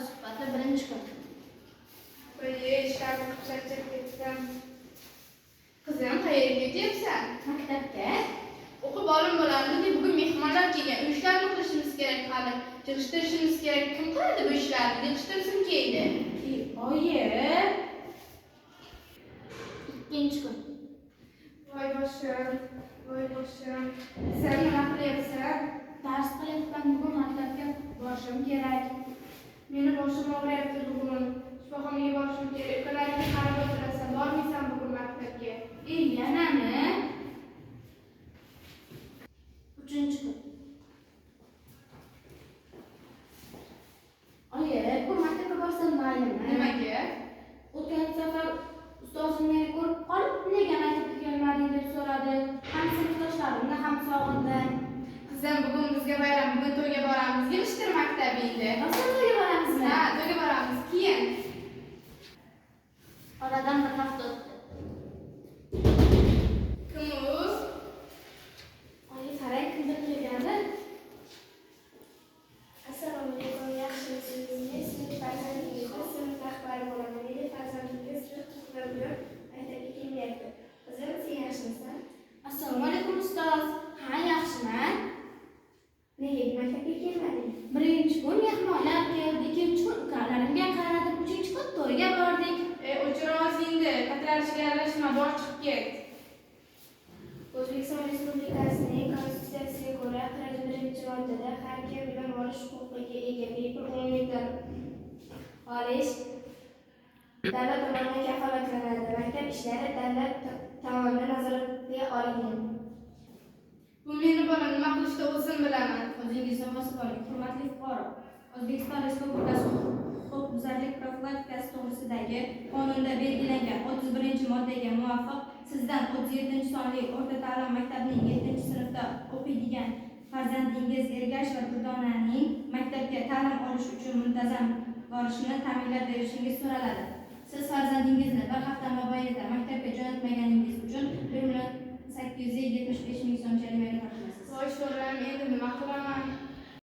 Suhbati birinchi kun. Oyi, ishlarni qilib charchab ketdim. Qizim, qayerga ketyapsan? Maktabga. O'qib olim bo'larmidi? Bugun mehmonlar kelgan. Uy ishlarini qilishimiz kerak hali. Yig'ishtirishimiz kerak. Kim qiladi bu ishlarni? Yig'ishtirsin keydi. Oyi. Ikkinchi kun. Voy boshim, voy boshim. Sen nima qilyapsan? Dars qilyapman, bugun maktabga borishim kerak. Meni boshim og'riyapti bugun. Shifoxonaga borishim kerak. Ukalaringga qarab o'tirasan. Bormaysan bugun maktabga. Yanami? Uchinchi kun. Oyi, bugun maktabga borsam maylimi? Nimaga? O'tgan safar ustozim meni ko'rib qolib, nega maktabga kelmading deb so'radi. Ham sinfdoshlarimni ham sog'indim. Qizim, bugun bizga bayram, bugun to'yga boramiz. Yig'ishtir maktabingni. Rostdan to'yga boramizmi? Ha, to'yga boramiz. Keyin. Oradan bir hafta o'tdi. Kim u? Oyi, qarang, kimdir kelgandi. Assalomu alaykum, yaxshimisiz? Men sizning farzandingizni sinf rahbari bo'laman. Meni farzandingiz bir haftadan buyon maktabga kelmayapti. Qizim, sen yaxshimisan? Assalomu alaykum, ustoz. Ha, yaxshiman. Nega maktabga kelmading? Birinchi kun mehmonlar keldi, ikkinchi kun ukalarimga qaradim, uchinchi kun to'yga bordik. O'chir ovozingni, kattalar ishiga aralashma, bor chiqib ket. O'zbekiston Respublikasining Konstitutsiyasiga ko'ra, 41-moddada har kim bilim olish huquqiga ega. Bepul umumiy ta'lim olish davlat tomonidan kafolatlanadi. Maktab ishlari davlat tomonidan nazoratga olingan. Bu meni bolam, nima qilishni o'zim bilaman. O'zingizni bosib oling, hurmatli fuqaro. O'zbekiston Respublikasi huquqbuzarlik profilaktikasi to'g'risidagi qonunda belgilangan 31-moddaga muvofiq sizdan 37-sonli o'rta ta'lim maktabining 7-sinfda o'qiydigan farzandingiz Ergash va Durdonaning maktabga ta'lim olish uchun muntazam borishini ta'minlab berishingiz so'raladi. Siz farzandingizni bir hafta mobaynida maktabga jo'natmaganingiz uchun 1 875 000 so'm jarimaga tortilasiz. Voy sho'rim, endi nima qilaman?